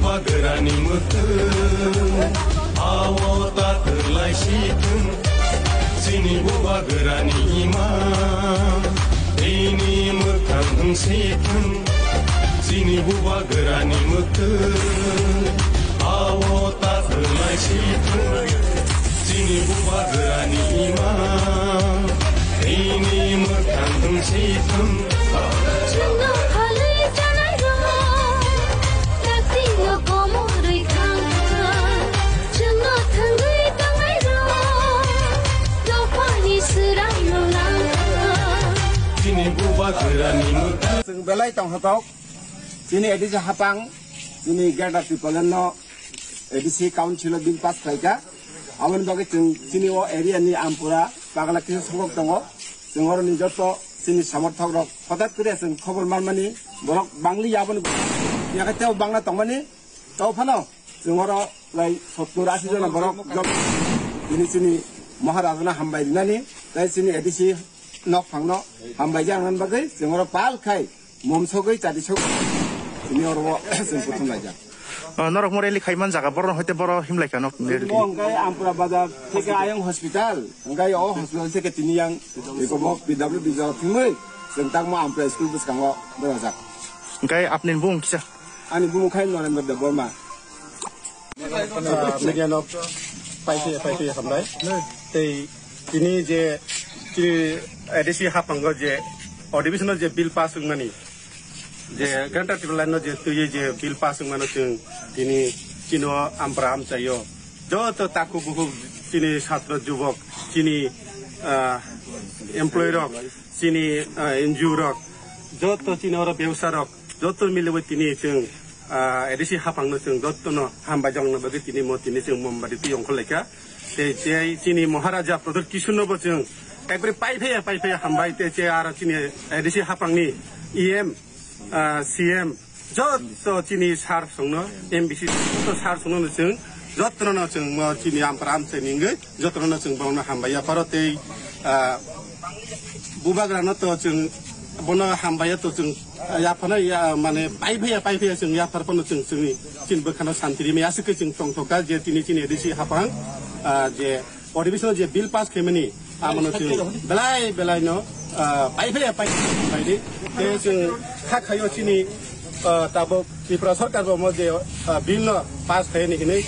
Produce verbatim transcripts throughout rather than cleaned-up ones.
Bubagrani mwkhwtwng, awo ta kwlai si thwng. Chini bubagrani imang, bini mwkhang wng si thwng. Chini bubagrani mwkhwtwng, awo ta kwlai si thwng. Chini bubagrani imang, bini mwkhang wng si thwng. Chwngno phalwi chanairok, dakti no komorwi thangkha. Chwngno thangwi tongnairok, dophani swrangno langkha. Chini bubagrani mwkhwtwng. Chwng belai tongthok, chini A D C hapang, chini Greater Tipraland no A D C Council o bill pass khlaikha. Aboni bagwi chwng chini o area ni Ampura Pagla kisa songkok tongo. Chwng oroni joto chini somorthok rok hothat kre chwng khobor manmani borok bangli aboni yakai tebo bangna tongmani to phano chwng oro lai sottur ashi jona borok jot-, chini chini Maharajana hambai rinani tai chini A D C nok phangno hambai jang bagwi chwng oro pal khai. Mom sogwi chadi sogwi. Ini oro chwng kuthum laijak. Ah, norok mo rally khaiman jaga borok hoite boro himlai kha nok. Mo hwnkhe Ampura bazar theke ayang hospital, hwnkhe o hospital theke tini yang eko bo P W D jaga thwngwi chwng tangma Ampura school bwskango berajak. Hwnkhe apni bung kisa? Ani bung khai Norendra Debbarma. Ah, media no pai phi, pai phi hambai. Tei tini je chini A D C haphango je additional je bill pass wngmani, je Greater Tipraland no je twiwi je bill pass wngmano chwng tini chino Ampra amchaio joto takhuk bukhuk chini satro jubok chini, ah, employee rok chini, ah, N G O rok joto chini oro bebsa rok joto miliwi tini chwng, ah, A D C haphangno chwng jotono hambai jokna bagwi tini mo tini chwng mombati twi ongkhor laikha. Tei, tei chini Maharaja Pradyut Kishore no bo chwng ekbare pai phaiya, pai phaiya hambai. Tei che aro chini A D C haphangni E M, ah, C M, joto chini sir songno, M D C joto sir songno no chwng jotono no chwng mo chini Ampra amchaini wngwi jotono no chwng borokno hambai yapharo tei, ah, bubagrano to chwng bono hambai ya to chwng yaphano ya mane pai phaiya, pai phaiya chwng yaphar phano chwng chwngni chini bwkhano santi rimai aswk khe chwng tongthokha je tini chini A D C haphang, ah, je additional je bill pass khaimani, amano chwng belai belai no, ah, pai phaiya pai phai di. Tei chwng kha khaio chini, ah, tabuk Tripura Sarkar bo mo je, ah, bill no pass khaini hinwi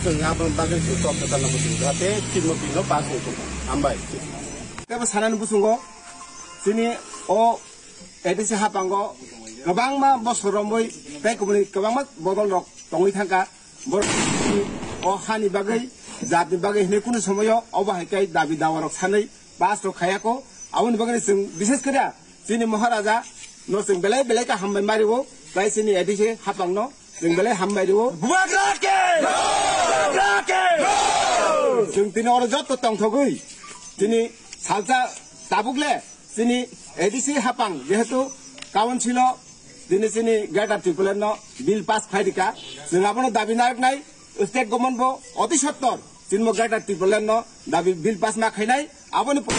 chwng abo bagwi chwng tok khe tanna muchung jate chini bill no pass wngkha. Hambai. Tebo sanani buchungo chini o A D C haphango kwbangma bosor romwi tei kubuni kwbangma bodol rok tongwi thangkha. Borok o hani bagwi, jatni bagwi hinwi kunu somoyo obo hai khe dabi dawa rok sanwi pass rok khayako. Aboni bagwi chwng bishes khe chini Maharaja no chwng belai belai khe hambai mario, tei chini A D C haphang no chwng belai hambai rio. Bubagra ke! Bubagra ke! Chwng tini oro joto tongthogwi chini salsa tabuk le chini A D C haphang jehetu council o tini chini Greater Tipraland no bill pass khai rikha, chwng abono dabi narwknai. State government bo oti sottor chini mo Greater Tipraland no dabi bill pass ma khainai, aboni po-,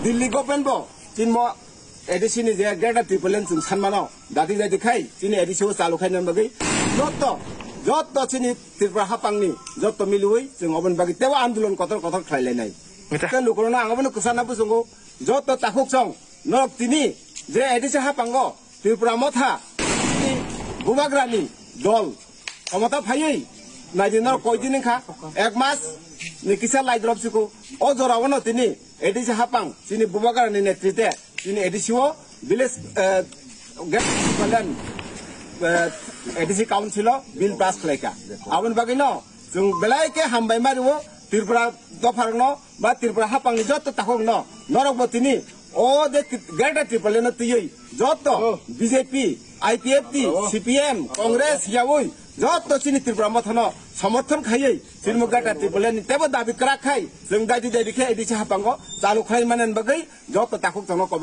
Delhi government bo chini mo A D C ni je Greater Tipraland chwng sanmano dati dati khai chini A D C o chalu khaina bagwi joto, joto chini Tripura haphangni joto miliwi chwng oboni bagwi tebo andolon kotor kotor khlai lainai. Mita. Tei lukurokno ang abono kwchana buchungo, joto takhuk chwng norok tini je A D C haphango Tripura Motha ni Bubagrani dol khomota phaiwi naidi norok koi din wngkha, ek mas ni kisa lai drop siko. O jora o no tini A D C haphang chini Bubagrani netrite chini A D C o village, eh, Greater Tipraland, eh, A D C council o bill pass khlaikha. Aboni bagwi no chwng belai khe hambai mario Tripura dopharokno ba Tripura haphangni joto takhukno norokbo tini o je Greater Tipraland no twiwi joto B J P, I P F T, C P M, Congress yaui joto chini Tripura Mothano somorthon khaiwi chini mo Greater Tipraland ni tebo dabi kwrak khai chwng daidi daidi khe A D C haphango chalu khlai manani bagwi joto takhuk chwngno kobok